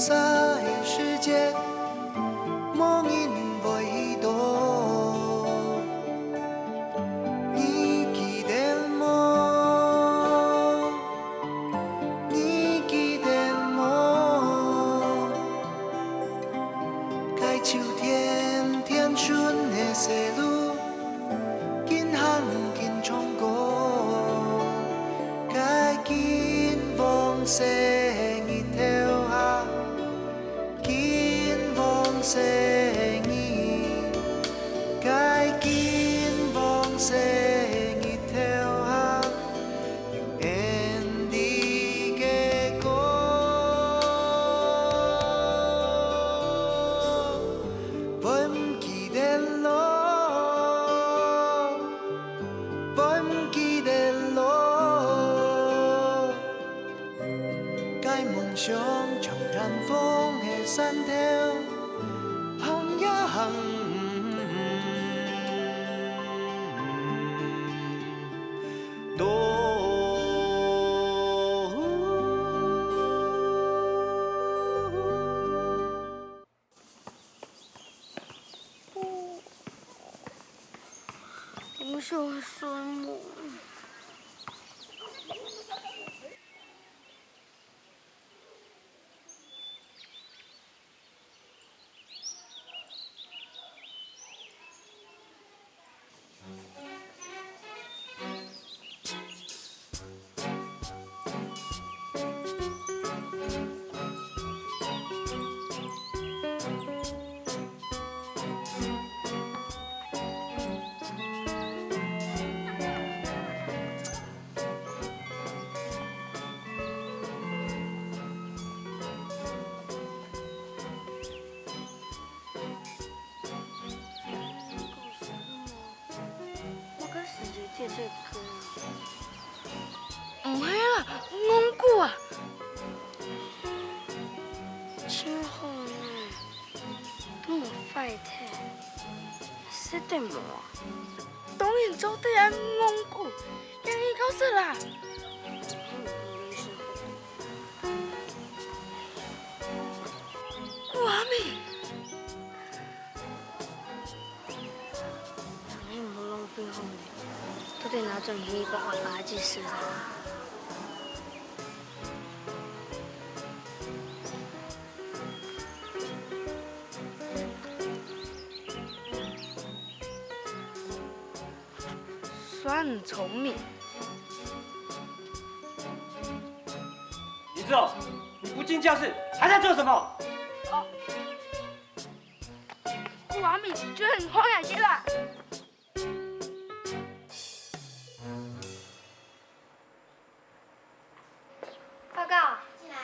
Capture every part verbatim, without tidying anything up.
个時節，無人會去到。你記得無？你記得無？該秋天，天順个細路，緊行緊唱歌，該金黃色日頭下。 金黃色日，該金黃色日頭下，有𫣆俚个歌，會毋記得囉，會毋記得囉。 該夢想像嶄風个山頭，行呀行，到。毋係啦，戇牯啊！真好呢，都無壞忒，食得無啊？當然做得啊，戇牯， 你夠食啦！古阿明！你毋好浪費好無？都得拿轉去分阿爸阿姊食。 算聰明。林子豪，你不進教室，還在做什麼？哦，我明明就很荒野啦。 報告。進來。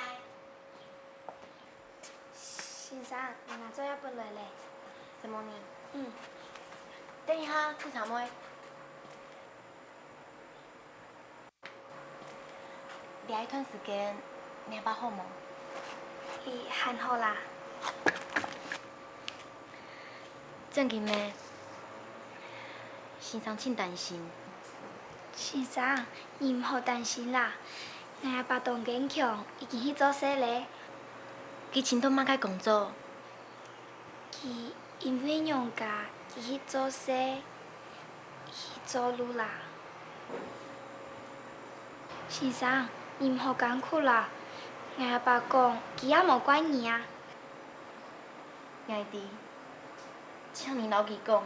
先生，你拿作業本來咧。什麼呢？嗯。等一下，去查妹。這一段時間，你阿爸好無？佢還好啦。 正經个，先生盡擔心。先生，你毋好擔心啦，𠊎阿爸當堅強，已經去做事咧。佢尋著麼个工作？佢因為娘家，佢去做事，去做路啦。先生，你毋好艱苦啦，𠊎阿爸講，佢也無怪你啊。 𠊎知，請你摎佢講，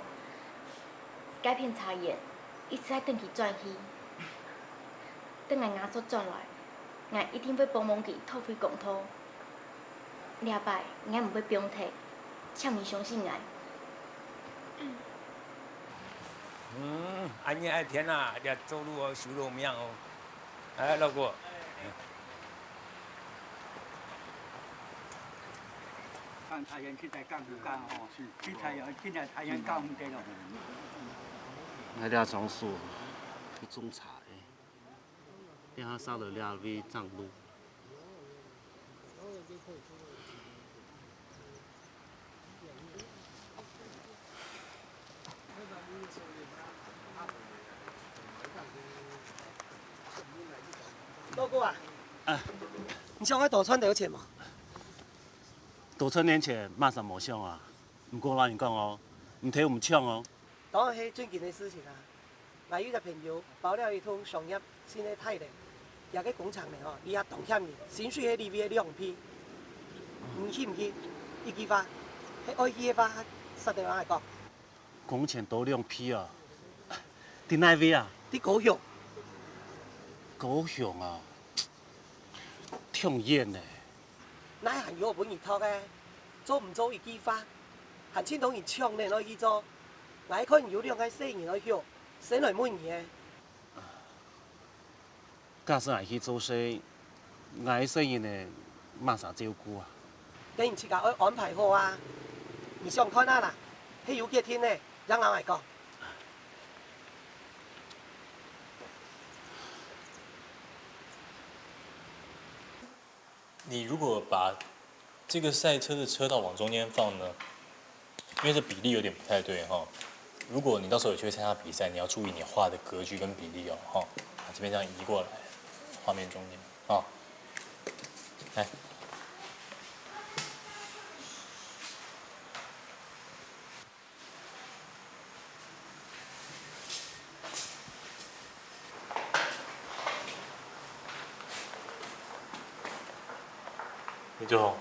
該片茶園一直愛等佢轉去。等𠊎阿叔轉來，𠊎一定會幫忙佢討回公道。這擺𠊎毋會放忒，請你相信𠊎。嗯，恁樣一天啊，這做路哦，修到命哦。 哎，老哥。看太陽，去在降雨降吼，去太陽，去在太陽降雨的咯。那條長樹，去種茶的，等下燒了這位長路。 老哥啊，啊。你想愛多賺兜錢無？多少年前麼儕無想啊？毋過摎你講哦，毋偷毋搶哦。當然係正經个事情啊！𠊎有一隻朋友包了一棟商業性个大樓，這個工程呢吼，這下當欠人，薪水係這位个兩倍。你去毋去？一句話，係愛去个話，煞等𠊎講。 工錢多兩倍啊！在哪位啊？在高雄。高雄啊？忒遠呢。哪還有分你讀个？做毋做一句話，還盡多人搶等愛去做。𠊎看你有兩個細人愛畜，先來問你个。 假使𠊎去做事，𠊎个細人仔麼儕照顧啊？該你自家愛安排好啊！你想看啊啦，係有決定个，正摎𠊎講。 你如果把這個賽車的車道往中間放呢，因為這比例有點不太對哈。如果你到時候有機會參加比賽，你要注意你畫的格局跟比例哦，哈。把這邊這樣移過來，畫面中間啊，來。 你最後，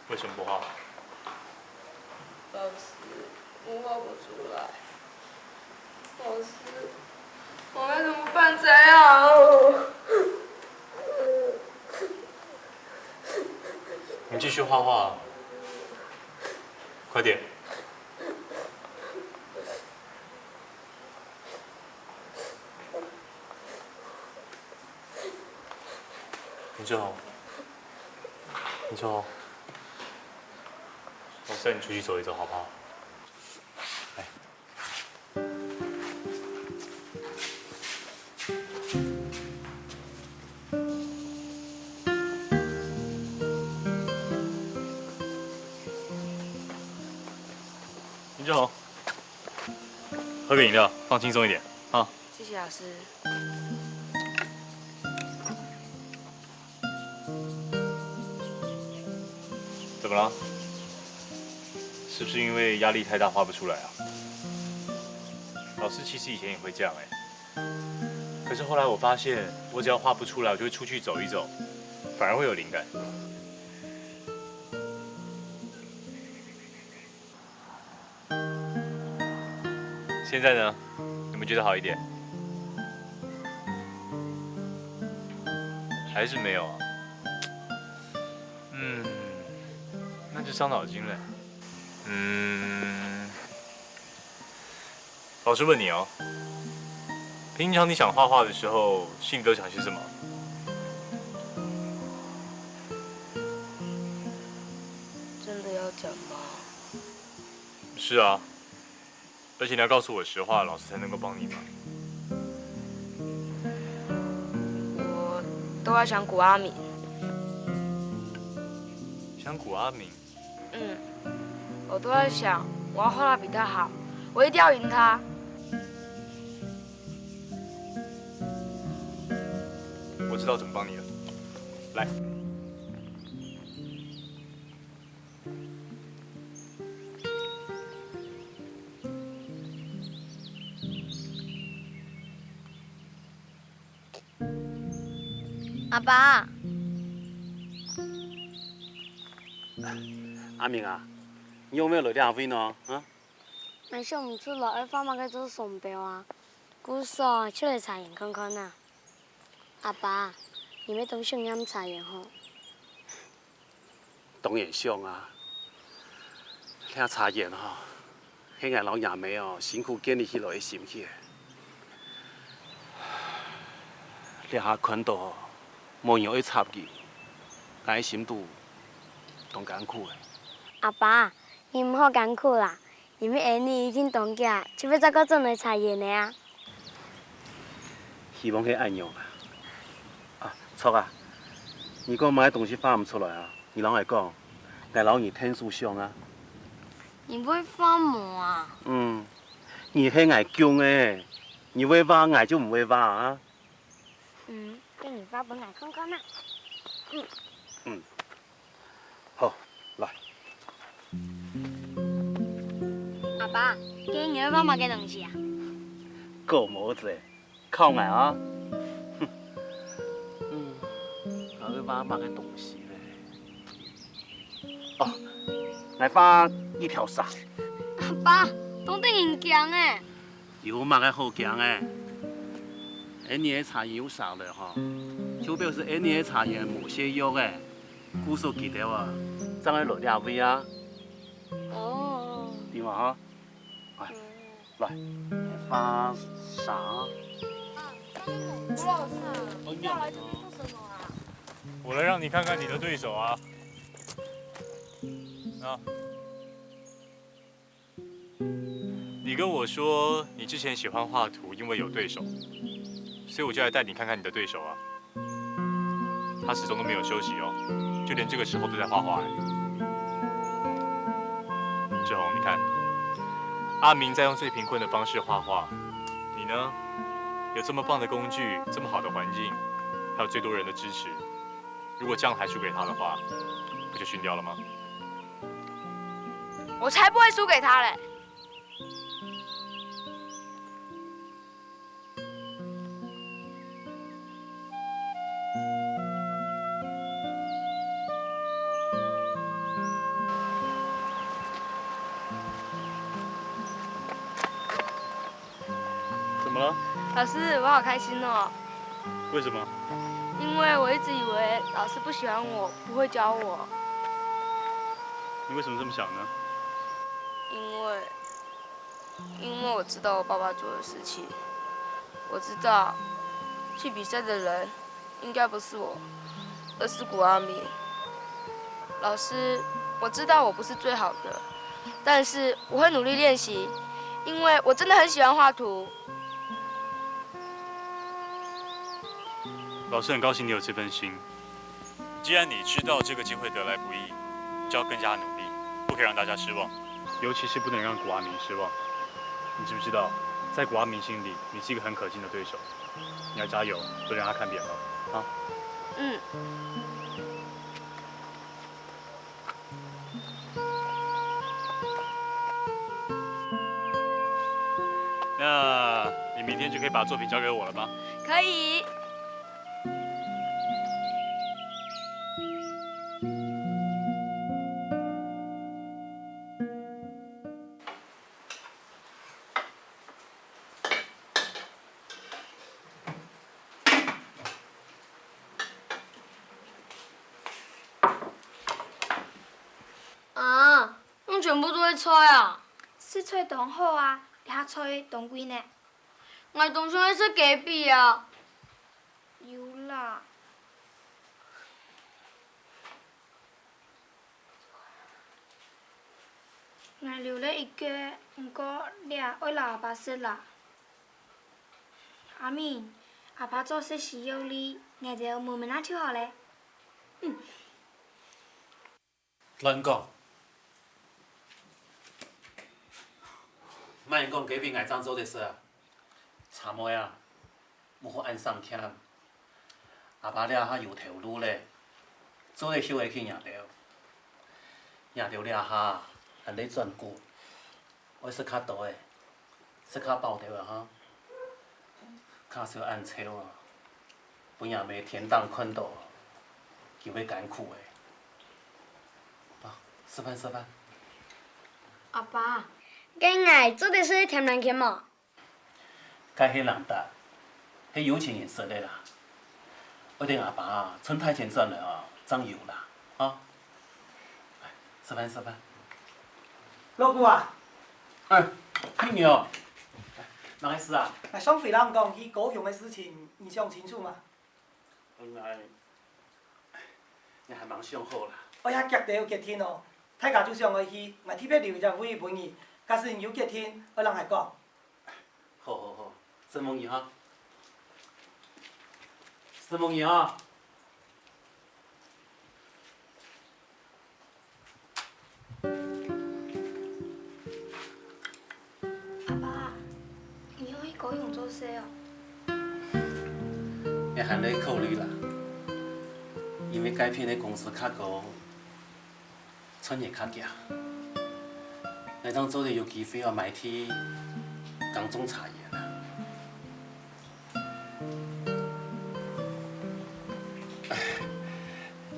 為什麼不畫？老師，我畫不出來。老師，我該怎麼辦才好？你繼續畫畫，快點。 你最後，你最後，我帶你出去走一走，好不好？來。 你最後，喝個飲料，放輕鬆一點啊。謝謝老師。 怎麼了？是不是因為壓力太大畫不出來啊？老師其實以前也會這樣欸，可是後來我發現，我只要畫不出來，我就會出去走一走，反而會有靈感。 現在呢？有沒有覺得好一點？還是沒有啊？嗯，那就傷腦筋了。嗯，老師問你哦，平常你想畫畫的時候，心裡都想些什麼？真的要講嗎？ 是啊，而且你要告訴我實話，老師才能夠幫你忙。我都在想古阿明。想古阿明？嗯，我都在想，我要畫得比他好，我一定要贏他。我知道怎麼幫你了，來。 阿爸，阿明啊，你仰會來這位呢？啊？𠊎想毋出來愛畫麼个做商標啊，故所就來查驗看看啊。 阿爸，你乜當想念茶園吼？當然想啊！這茶園吼，係𠊎摎若姆哦辛苦建立起來个心血。這下看著無人愛插佢，𠊎个心肚當艱苦个。阿爸，你毋好艱苦啦！ 你乜恁呢已經當遽，就會再過轉來茶園个啊？希望係恁樣啊。啊，著啊，你講麼个東西畫毋出來啊？你摎𠊎講，𠊎摎你𢯭手想啊。你會畫無啊？嗯，你係𠊎降个，你會畫，𠊎就毋會畫啊。嗯，該你畫分𠊎看看啊。嗯。嗯。 好，來。阿爸，該你愛畫麼个東西啊？狗毛子，靠𠊎啊！哼，嗯，𠊎愛畫麼个東西咧？哦，𠊎畫一條蛇。阿爸，當得人驚欸！有麼个好驚欸？恁樣个茶園有蛇來吼，就表示恁樣个茶園無食藥欸。 故所佢兜啊，正會來這位啊。哦。對嘛哈？哎，來，畫蛇。我來讓你看看你的對手啊。啊。 你跟我說你之前喜歡畫圖，因為有對手，所以我就來帶你看看你的對手啊。他始終都沒有休息哦，就連這個時候都在畫畫欸。志宏，你看，阿明在用最貧困的方式畫畫，你呢，有這麼棒的工具，這麼好的環境，還有最多人的支持，如果這樣還輸給他的話，不就遜掉了嗎？ 我才不會輸給他嘞！怎麼了？老師，我好開心哦。為什麼？因為我一直以為老師不喜歡我，不會教我。你為什麼這麼想呢？因為，因為我知道我爸爸做的事情，我知道去比賽的人 應該不是我，而是古阿明。老師，我知道我不是最好的，但是我會努力練習，因為我真的很喜歡畫圖。老師很高興你有這份心。既然你知道這個機會得來不易，就要更加努力，不可以讓大家失望。尤其是不能讓古阿明失望。你知不知道，在古阿明心裡，你是一個很可敬的對手。 你要加油，不能讓他看扁了，啊。嗯。那你明天就可以把作品交給我了嗎？可以。 啊，仰全部都係菜啊？食菜當好啊，這下菜當貴呢。𠊎當想愛食雞髀啊。有啦。 𠊎留了一個，毋過這愛摎阿爸食啦。阿明，阿爸做事需要你，𠊎兜問問仔就好了。嗯。亂講！莫講雞髀𠊎正做得食啊！ 茶妹啊，莫好恁省儉。阿爸這下有頭路咧，做得休息去若兜。若兜這下還在轉骨，愛食較多个，食較飽兜仔哈。較少恁瘦啊，分若姆天頂看到，佢會艱苦个。啊，食飯食飯。阿爸，該𠊎做得食甜卵卷無？ 該係零嗒，係有錢人食个啦。愛等阿爸啊，賺大錢轉來哦，正有啦，啊。食飯食飯。老古啊！哎，係你哦。麼个事啊？𠊎上回摎你講去高雄个事情，你想清楚嗎？𠊎，𠊎還吂想好啦。哎呀，遽兜決定哦，大家就想愛去，𠊎特別留一隻位分你，假使你有決定，愛摎𠊎講。 好好好，承蒙你哈。承蒙你哈。阿爸，你愛去高雄做事哦？𠊎還在考慮啦，因為該片个工資較高，賺个較遽，𠊎正做得有機會哦，買地耕種茶園啊。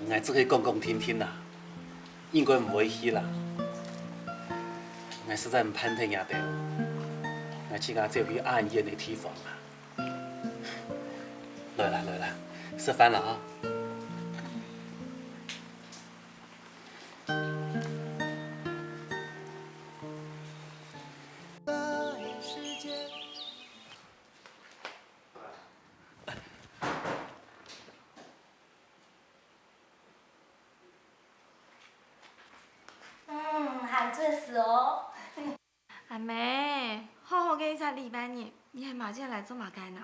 𠊎只係講講定定啦，應該毋會去啦。𠊎實在毋盼得若兜，𠊎自家走去恁遠个地方啦。來啦，來啦，食飯啦啊！ 嗯，還準時哦。阿姆，好好个一隻禮拜日，你喊媽姐來做麼个呢？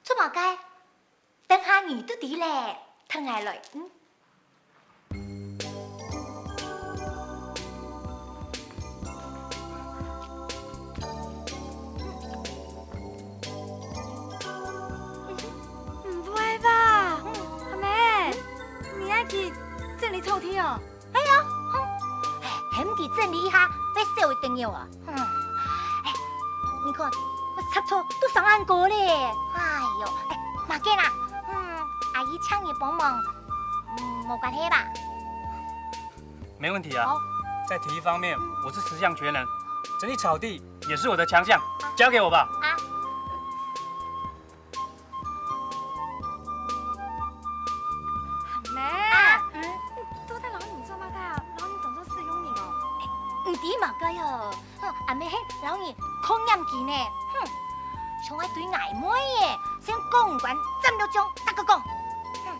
做麼个？等下你就知咧，跈𠊎來，嗯。 毋會吧？阿姆，你愛佢整理草地哦？哎呀，哼，哎，喊佢整理一下，會少一點肉啊。嗯，哎，你看，我雜草都生恁高咧。哎喲，哎，麼个啦？嗯，阿姨請你幫忙，嗯，無關係吧？ 沒問題啊。好。在體力方面，我是十項全能，整理草地也是我的強項，交給我吧。啊。阿姆，啊，嗯。你到底摎你做麼个啊？摎你當作使用人哦？毋知麼个喲，哼，阿姆係摎你抗驗佢呢，哼，像愛對𠊎妹仔，先過五關斬六將，逐个講，哼。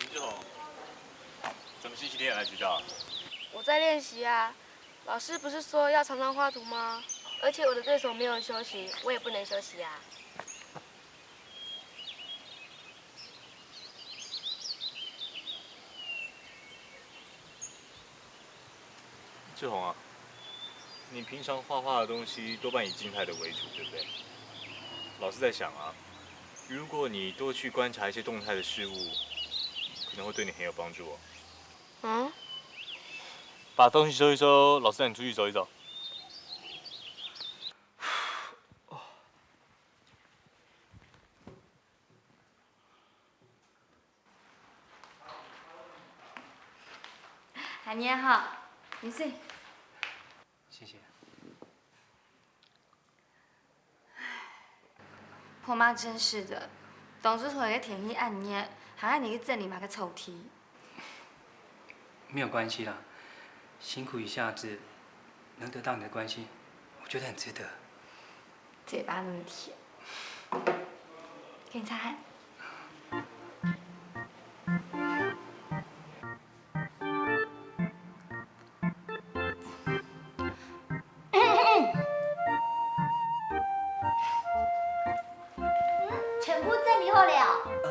林志宏，怎么星期天也来学校啊？我在练习啊，老师不是说要常常画图吗？而且我的对手没有休息，我也不能休息啊。 志宏啊，你平常画画的东西多半以静态的为主，对不对？老师在想啊，如果你多去观察一些动态的事物，可能会对你很有帮助哦。嗯？把东西收一收，老师带你出去走一走。 恁熱哈，你先。谢谢。婆媽真是的，當初出來个天氣恁熱，還愛你去整理麼个草地。沒有關係啦，辛苦一下子，能得到你的關心，我覺得很值得。嘴巴那麼甜。給你擦汗。 全部整理好了哦。啊，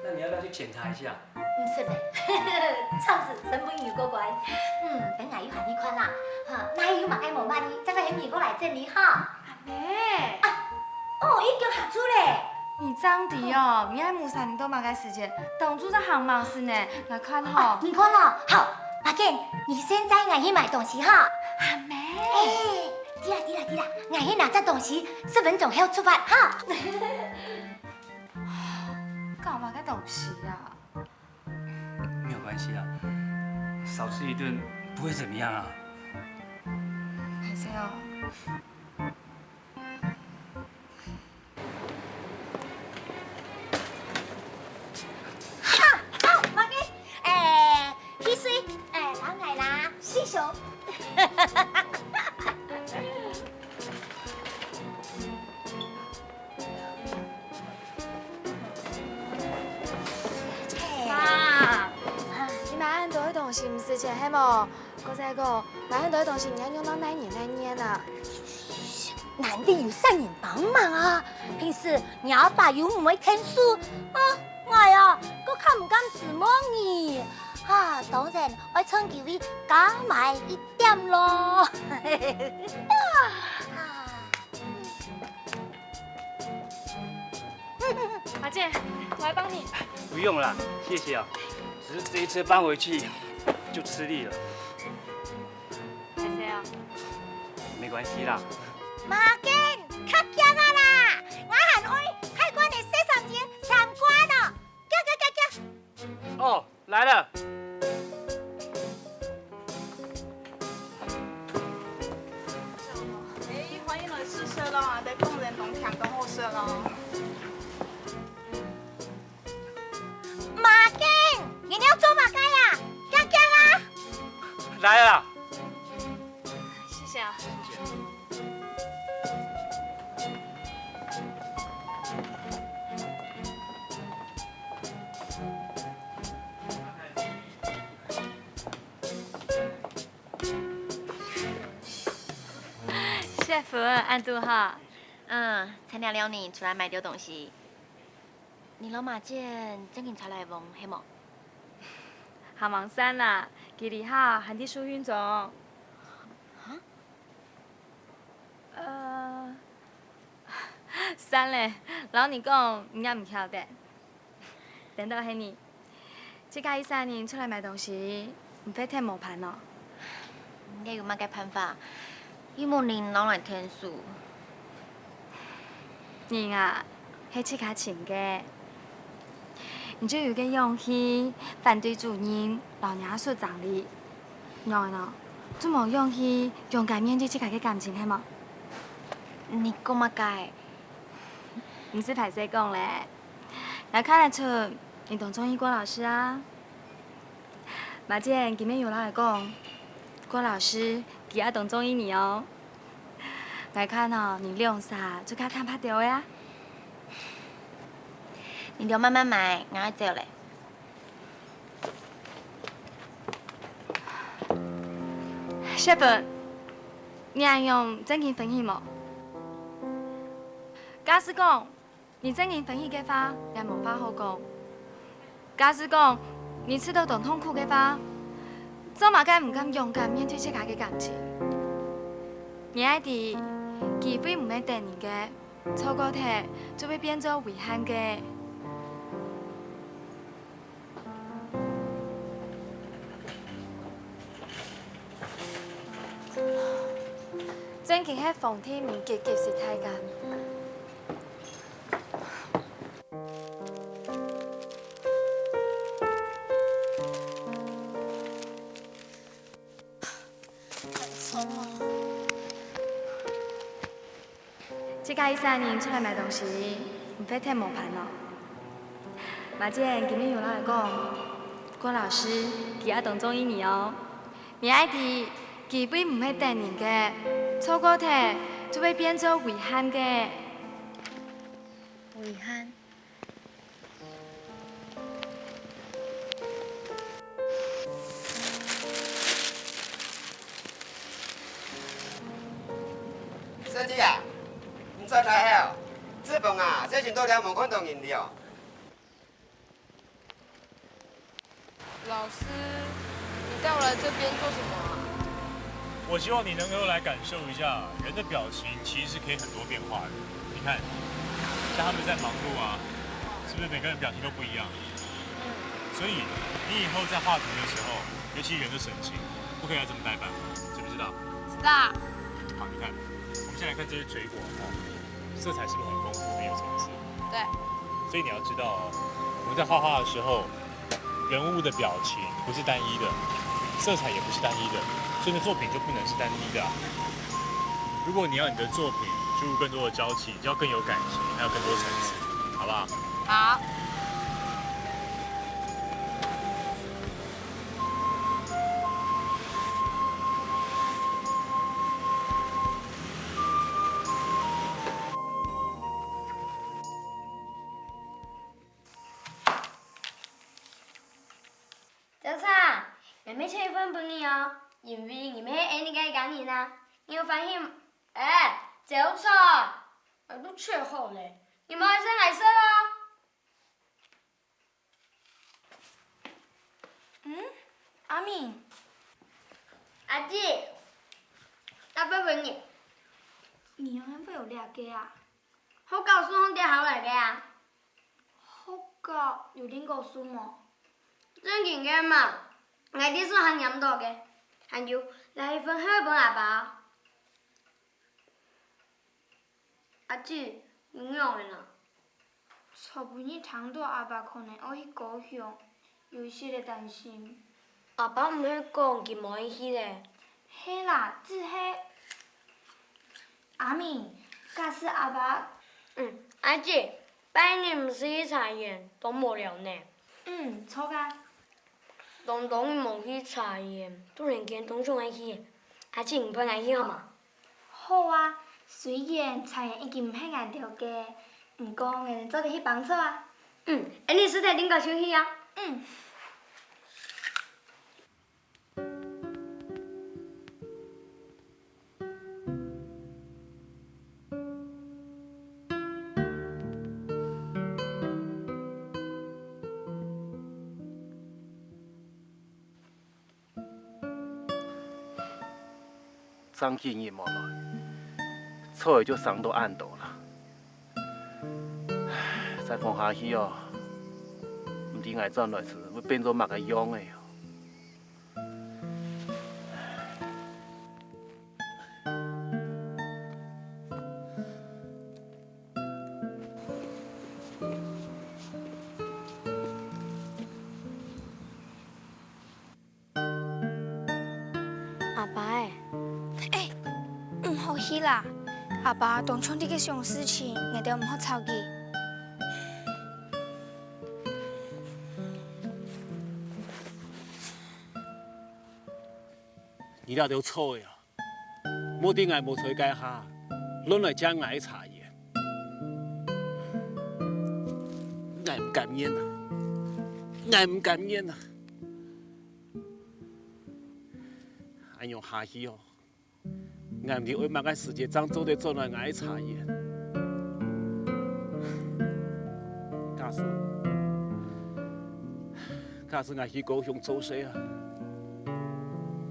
那你要不要去檢查一下？毋使咧，暫時先分你過關。嗯，等下有閒你看啦，哈，哪有麼个無滿意，再分你過來整理哈。阿姆。啊，哦，已經合租咧。你正知哦，你愛無三年到麼个時節，當初在行忙時呢，來看吼。哦，你看哦，好，阿健，你先載𠊎去買東西哈。阿姆。哎， 知啦，知啦，知啦，𠊎去拿隻東西，十分鐘後出發，哈。搞麼个東西啊？沒有關係啊，少吃一頓不會怎麼樣啊。歹勢哦。哈，哈，麼个？哎，係毋係錢係無？過再講，買恁多个東西，你愛用到哪年哪年啊？難得有生人幫忙啊！平時若爸又毋會𢯭手，啊，𠊎啊，更加毋敢指望你。啊，當然愛趁機會加買一點咯。啊！ 馬姐，我來幫你。不用啦，謝謝啊。只是這一車搬回去就吃力了。謝謝啊。沒關係啦。馬健，較遽啊啦！𠊎還愛開罐个洗衫精、三罐哦。遽遽遽遽！哦， 來了。哎，歡迎來試食咯，你等工人攏聽到好食咯。馬健，你要做麼个呀？遽遽啊！來了啦。謝謝啊。 雪芬，恁堵好。嗯，才尞了你出來買兜東西。你摎馬健正經出來玩，係無？行吂散啦，佢這下還在受訓中。哈？呃， 算了，摎你講，你也毋曉得。顛倒係你，自家一儕人出來買東西，毋會忒無伴哦。該有麼个辦法？又無人摎𠊎𢯭手。人啊，係自家尋个。你就有个勇氣，反對主任摎若叔爭哩。 仰仔呢？做無勇氣勇敢面對自家个感情係無？你講麼个？毋使歹勢講咧，𠊎看得出你當中意郭老師啊。馬健今晡日有摎𠊎講，郭老師佢也當中意你哦。𠊎看哦，你兩儕就較坦白兜仔啊。你兜慢慢買，𠊎愛走咧。 雪芬，你恁樣正經歡喜無？假使講你正經歡喜个話，也無話好講。假使講你試著當痛苦个話，做麼个毋敢勇敢面對自家个感情？你愛知，機會毋係等人个， 錯過忒就會變做遺憾个。正經係皇帝毋急急食太監。 自家一儕人出來買東西，毋會忒無伴哦。馬健今晡日有摎𠊎講，郭老師佢也當中意你哦。你愛知，機會毋係等人个，錯過忒就會變做遺憾个。遺憾？ 小姐啊，你轉來了。這爿啊，小心到了無看到人了。 老師，你帶我來這邊做什麼啊？我希望你能夠來感受一下，人的表情其實是可以很多變化的。你看，像他們在忙碌啊，是不是每個人表情都不一樣？嗯。所以你以後在畫圖的時候，尤其人的神情，不可以再這麼呆板，知不知道？知道。好，你看，我們先來看這些水果哦，色彩是不是很豐富，很有層次？對。所以你要知道哦，我們在畫畫的時候， 人物的表情不是單一的，色彩也不是單一的，所以你的作品就不能是單一的啊。如果你要你的作品注入更多的朝氣，就要更有感情，還有更多層次，好不好？好。 早上，你，𠊎乜切一份分你哦，因為你乜係𠊎个家人啊。你有歡喜？哎，走錯，𠊎都切好了，你莫愛食𠊎食哦。 嗯？阿明。阿姊，這份分你。你仰會有這个啊？學校送上店下來个啊。學校有訂過書無？正經个嘛，𠊎在書下拈著个。還有，這一份係分阿爸。 阿姊，你仰仔呢？昨晡日聽著阿爸可能愛去高雄，有一息仔擔心。阿爸毋係講佢無愛去咧？係啦，只係……阿明，假使阿爸……嗯，阿姊，拜日毋使去茶園，當無聊呢。嗯，著啊。 當當日無去茶園，突然間當想愛去，阿姊你陪𠊎去好無？好啊，雖然茶園已經毋係𠊎兜个，毋過𠊎兜做得去幫手啊。嗯，恁樣就訂高雄去啊。嗯。 正經日無來，菜就生到恁多啦。唉，再放下去哦，毋知𠊎轉來時會變做麼个樣仔哦。 阿爸欸，欸，毋好去啦！阿爸當像在該想事情，𠊎兜毋好吵佢。 你這兜菜啊，莫在𠊎無在該下，亂來佔𠊎个茶園。𠊎毋甘願啊！𠊎毋甘願啊！恁樣下去哦， 𠊎毋知愛麼个時節正做得轉來𠊎个茶園。假使，假使𠊎去高雄做事啊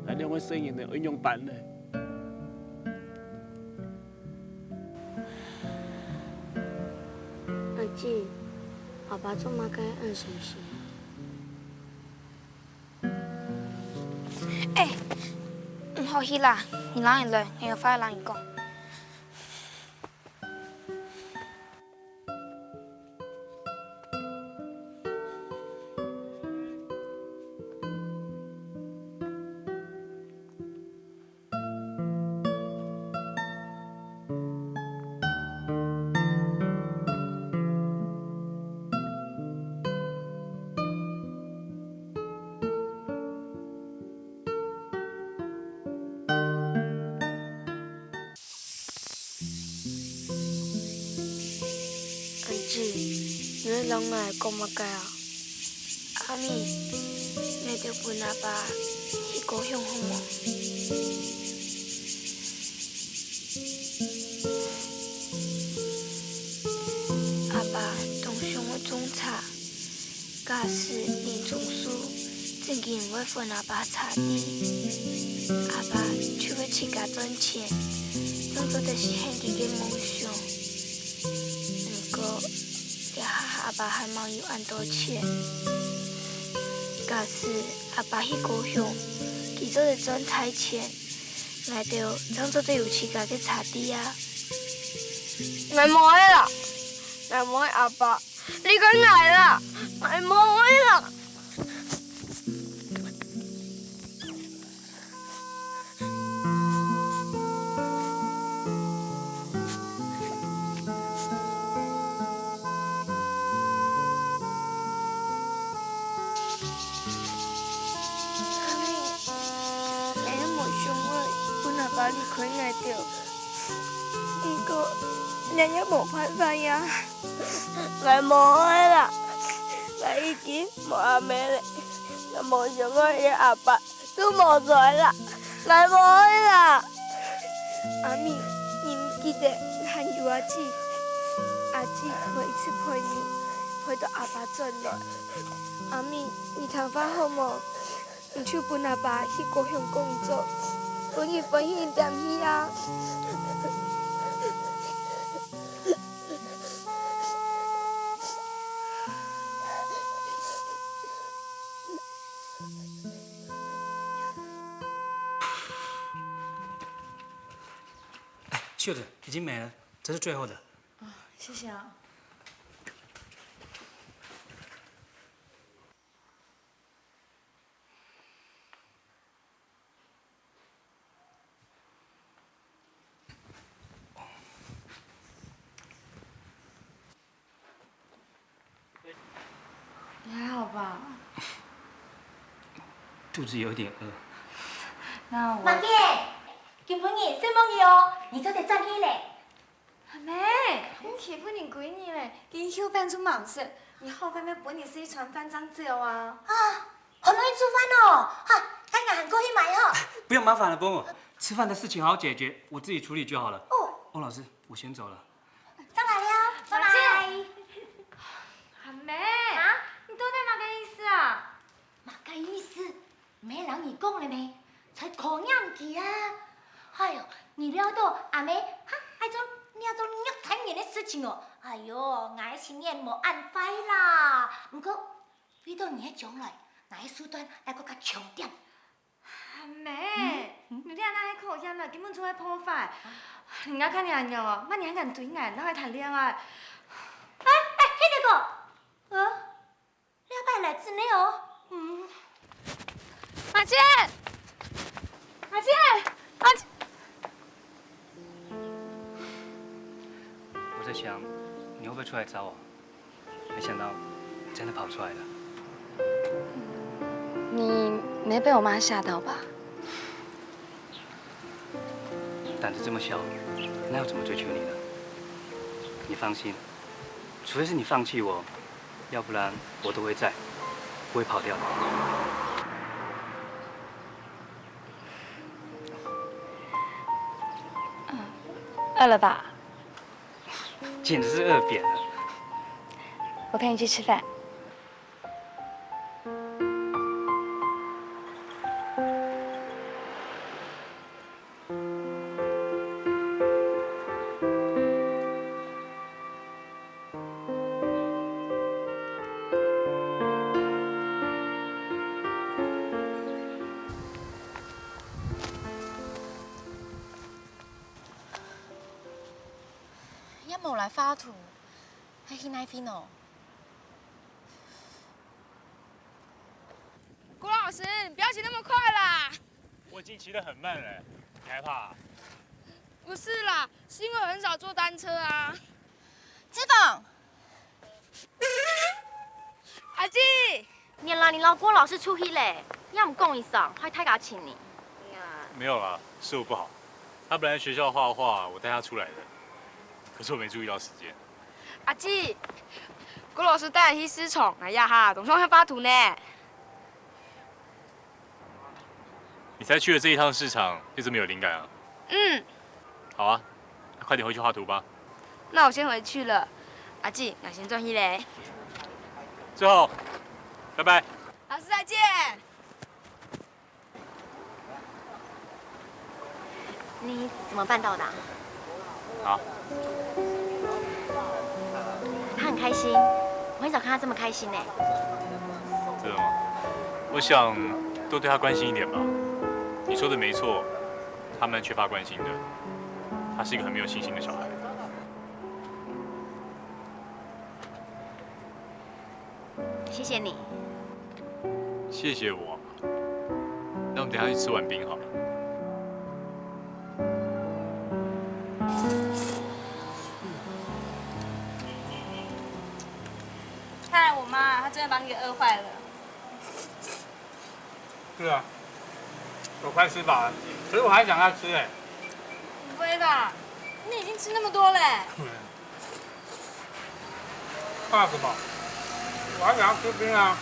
，𠊎兩个細人仔愛仰般呢？阿姊，阿爸做麼个恁傷心？ 欸，毋好去啦，你摎𠊎來，𠊎有話愛摎你講。 阿姊，你愛摎𠊎講麼个啊？阿明，𠊎兜分阿爸去高雄好無？阿爸當想愛種茶， 假使你種樹，正經會分阿爸茶醅，阿爸就會自家賺錢，正做得實現佢个夢想。毋過，這下阿爸還吂有恁多錢。假使阿爸去高雄，佢做得賺大錢，𠊎兜正做得有自家个茶醅啊！𠊎無愛啦！𠊎無愛阿爸！ 離開𠊎啦！𠊎無愛啦！阿明，𠊎也無想愛分阿爸離開𠊎兜，毋過，𠊎也無辦法呀。 𠊎無愛啦，𠊎已經無阿姆了， 𠊎無想愛𠊎阿爸都無在啦，𠊎無愛啦。阿美，你毋記得還有阿姊？阿姊會一直陪你，陪到阿爸轉來。阿美，你聽話好無？你就分阿爸去高雄工作，分佢歡喜一點去啊！ 哎，秀子，已经没了，这是最后的。啊，谢谢啊。 你还好吧？肚子有点饿。那我……妈咪，今晡日承蒙你哦，你做得轉去咧。阿妹，你欺負人幾日咧？今後飯就吂食，你好飯要分你食一餐飯正走啊。啊，好容易煮飯哦，哈，該𠊎還過去買哦。不用麻烦了，伯母，吃饭的事情好好解决，我自己处理就好了。哦。翁老师，我先走了。 正來尞，拜拜。阿妹，啊？你到底麼个意思啊？麼个意思？毋係摎你講了咩？在考驗佢啊！哎喲，你料到阿妹哈愛做這種虐待人个事情哦！哎喲，𠊎个心眼無恁壞啦。毋過，為到你个將來，𠊎个手段愛過較重點。 阿妹，你這下係考驗啦，根本就係破壞。人家看你恁樣哦，麼人還敢對𠊎摎𠊎談戀愛？哎哎，聽你講，呃，這擺來真个哦。嗯。阿姐，阿姐，阿姐。我在想，你會不會出來找我？ 沒想到真的跑出來了。你沒被我媽嚇到吧？膽子這麼小，哪有怎麼追求你的？你放心，除非是你放棄我，要不然我都會在，不會跑掉的。嗯，餓了吧？ 簡直是餓扁了。我陪你去吃飯。 也無來畫圖，還去哪位呢？郭老師，你不要騎那麼快啦！我已經騎得很慢了，你還怕啊？不是啦，是因為我很少坐單車啊。志峰， 阿姊，原來你摎郭老師出去咧，也毋講一聲，害大家尋你。沒有啦，是我不好。他本來學校畫畫，我帶他出來的，可是我沒注意到時間。阿姊，郭老師帶你去市場，哎呀哈，當像在畫圖呢。 你才去了這一趟市場，就這麼有靈感啊？嗯。好啊，那快點回去畫圖吧。那我先回去了，阿姊，𠊎先轉去咧。志宏，拜拜。老師再見。 你怎麼辦到的啊？啊？他很開心，我很少看他這麼開心呢。真的嗎？我想多對他關心一點吧。你說的沒錯，他蠻缺乏關心的。他是一個很沒有信心的小孩。 謝謝你。謝謝我。那我們等一下去吃碗冰好了。看來我媽她真的把你給餓壞了。 是啊，我快吃飽了，可是我還想要吃哎。不會吧？你已經吃那麼多了欸。怕什麼？我還想要吃冰啊。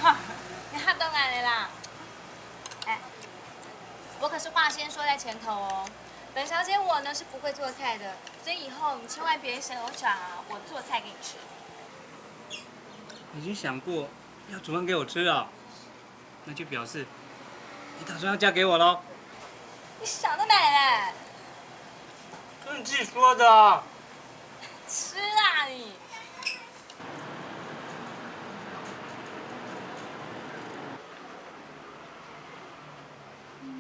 哈，你害啦。哎，我可是话先说在前头哦。本小姐我呢是不会做菜的，所以以后你千万别想要找我做菜给你吃。你已经想过要煮饭给我吃了，那就表示你打算要嫁给我喽。你想得美嘞！是你自己说的啊。吃啊你！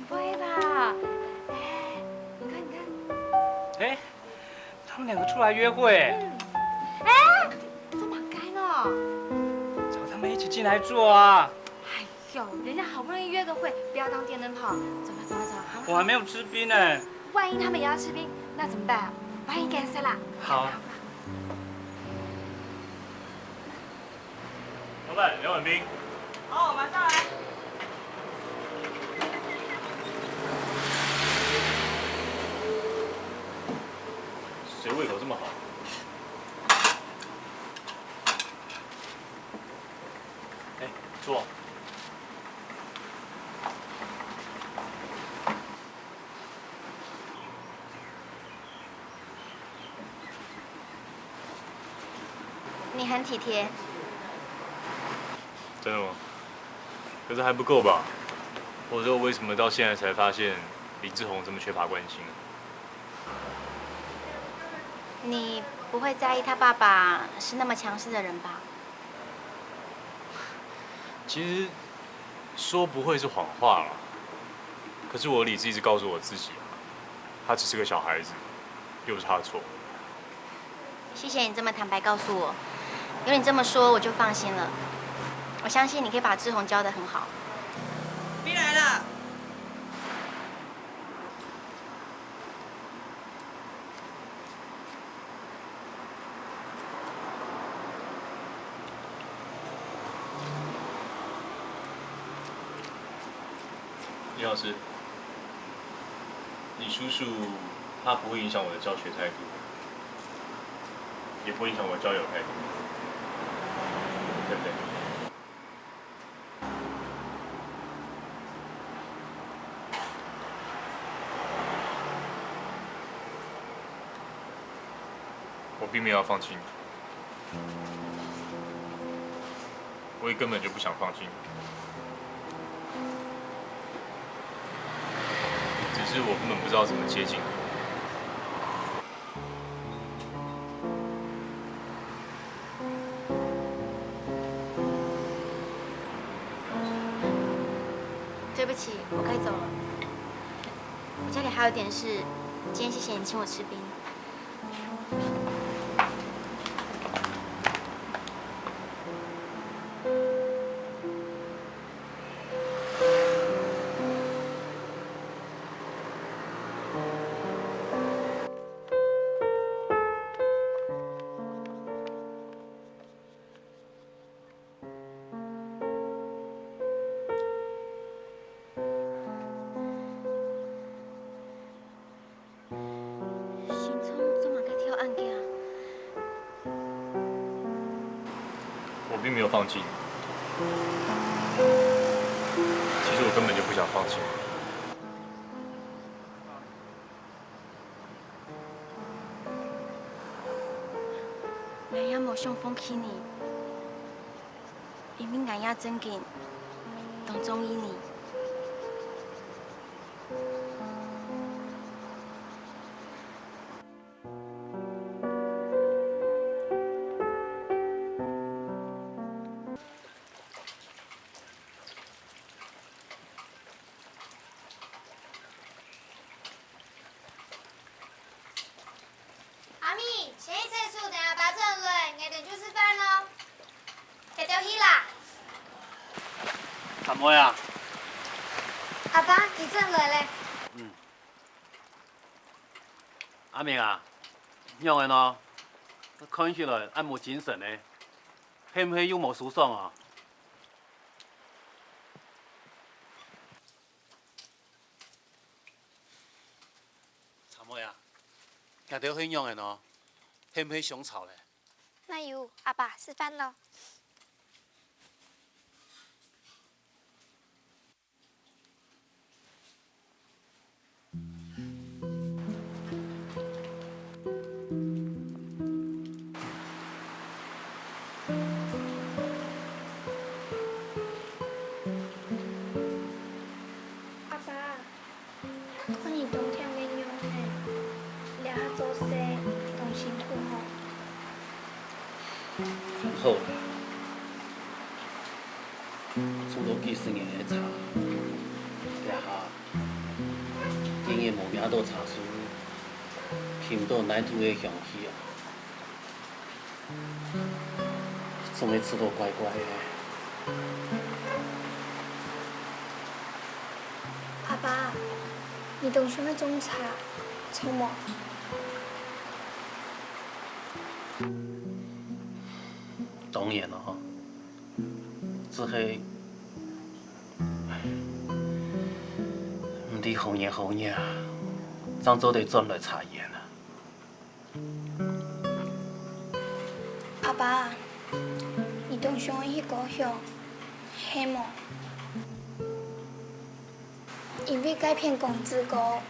不会吧？哎，你看，你看。哎，他们两个出来约会，哎，这么该呢？找他们一起进来坐啊。哎呦，人家好不容易约个会，不要当电灯泡。走吧，走吧，走吧，好了。我还没有吃冰呢。万一他们也要吃冰，那怎么办？万一给他塞啦。好。老板，两碗冰。好，马上来。谁胃口这么好？哎，坐。你很体贴。真的吗？可是还不够吧？或者说，为什么到现在才发现林志宏这么缺乏关心？你不会在意他爸爸是那么强势的人吧？其实说不会是谎话啦，可是我理智一直告诉我自己啊，他只是个小孩子，又不是他的错。谢谢你这么坦白告诉我，有你这么说，我就放心了。我相信你可以把志宏教得很好。冰来了。李老师，你叔叔他不会影响我的教学态度，也不会影响我的交友态度，对不对？我并没有要放弃你，我也根本就不想放弃你。只是我根本不知道怎么接近你。对不起，我该走了。我家里还有点事，今天谢谢你请我吃冰。心脏怎么个跳恁遽啊？我并没有放弃你，其实我根本就不想放弃你。我也无想放弃你，因为我也真经当中意你。 阿咪，先去洗手，等阿爸轉來，𠊎等就食飯囉。𠊎兜去啦。阿妹啊，阿爸，你轉來咧。阿明啊，仰仔呢？看起來恁無精神呢，係毋係又無收爽啊？ 茶妹啊，你兜係仰仔呢？係毋係相吵咧？哪有，阿爸，食飯囉。好啦，做到幾十年个茶，這下竟然無摸到茶樹，鼻毋到泥土个香氣啊！總係試到怪怪个。阿爸，你當想愛種茶，著無？ 當然囉，只係毋知何年何月，正做得轉來茶園啊。阿爸，你當想愛去高雄，係無？因為該片工資高，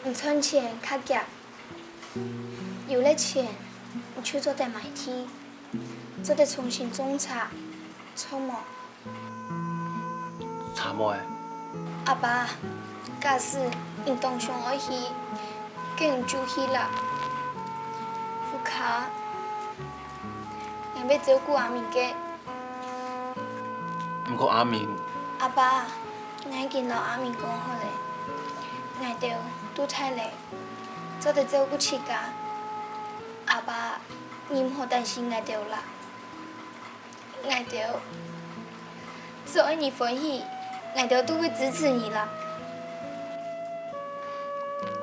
你賺錢較遽。 有了錢，你就做得買地，做得重新種茶，著無？茶妹，阿爸，假使你當想愛去，該你就去啦。屋下，𠊎會照顧阿明个。毋過阿明，阿爸，𠊎已經摎阿明講好了，𠊎兜都大了， 做得照顧自家。阿爸，你毋好擔心𠊎兜啦。𠊎兜只愛你歡喜，𠊎兜都會支持你啦。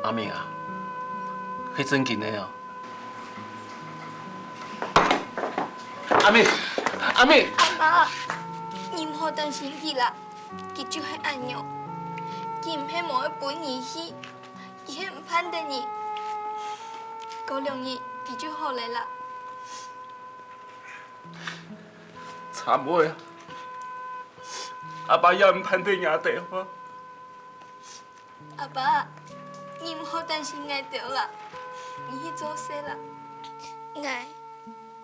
阿明啊，係正經个哦。阿明，阿明！阿爸，你毋好擔心佢啦，佢就係恁樣，佢毋係無愛分你去， 佢係毋盼得你，過兩日佢就好了啦。慘啊！阿爸也毋盼得𠊎兜啊！阿爸，你毋好擔心𠊎兜啦，你去做事啦。𠊎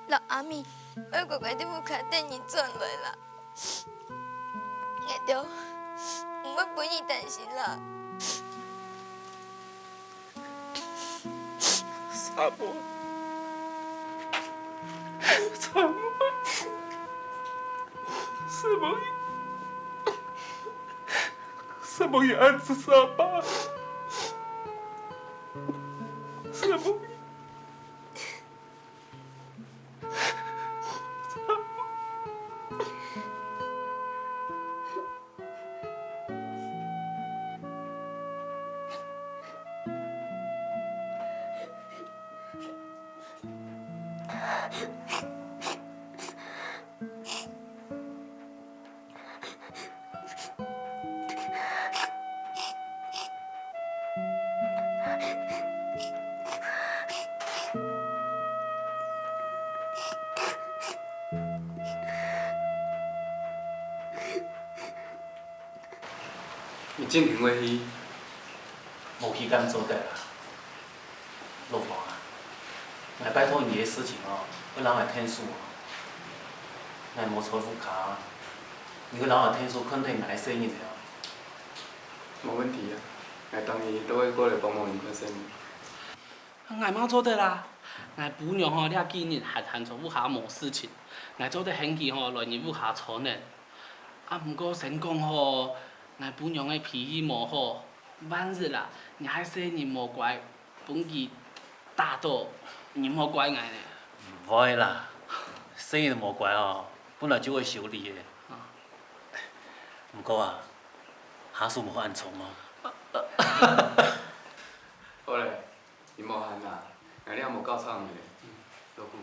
摎阿明愛乖乖在屋下等你轉來啦。 𠊎兜毋會分你擔心啦。阿婆，阿婆，阿婆，阿婆，恁自私阿爸，阿婆。 你正經會去？無去敢做得啊！老婆啊，𠊎拜託你个事情哦，愛摎𠊎𢯭手哦。𠊎無在屋下，你愛摎𠊎𢯭手看等𠊎細人仔哦。無問題啊，𠊎逐日都會過來幫忙你看細人。𠊎嘛做得啊！𠊎餔娘吼這幾日閒閒在屋下無事情，𠊎做得喊佢吼來你屋下坐等。 啊，毋過先講吼，𠊎餔娘个脾氣無好，萬一啊，你个細人無乖，分佢打著，你莫怪𠊎呢。毋會啦，細人無乖哦，本來就會修理个。啊。毋過啊，下手莫恁重哦。好咧， 你莫閒啦，𠊎這無夠長个，老公，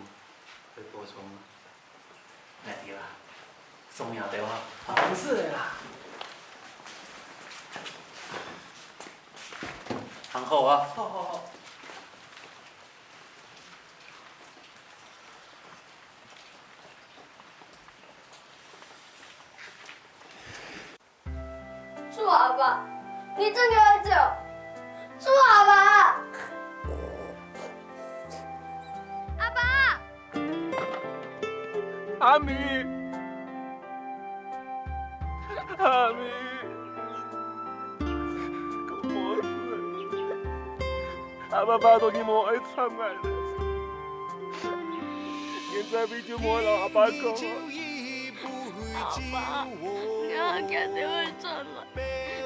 愛補充嗎？𠊎知啦，送你兜啊。啊，毋使个啦。行好啊。好好好。 做阿爸，你真个愛走？做阿爸！阿爸！阿明，阿明，講無事，阿爸爸都已經無愛插𠊎了。所以就莫摎阿爸講。阿爸，你阿姐就會轉來，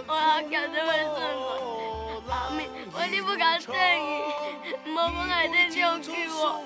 我阿姐就會轉來。阿明，我一定毋敢等佢，毋好分𠊎等兩句哦。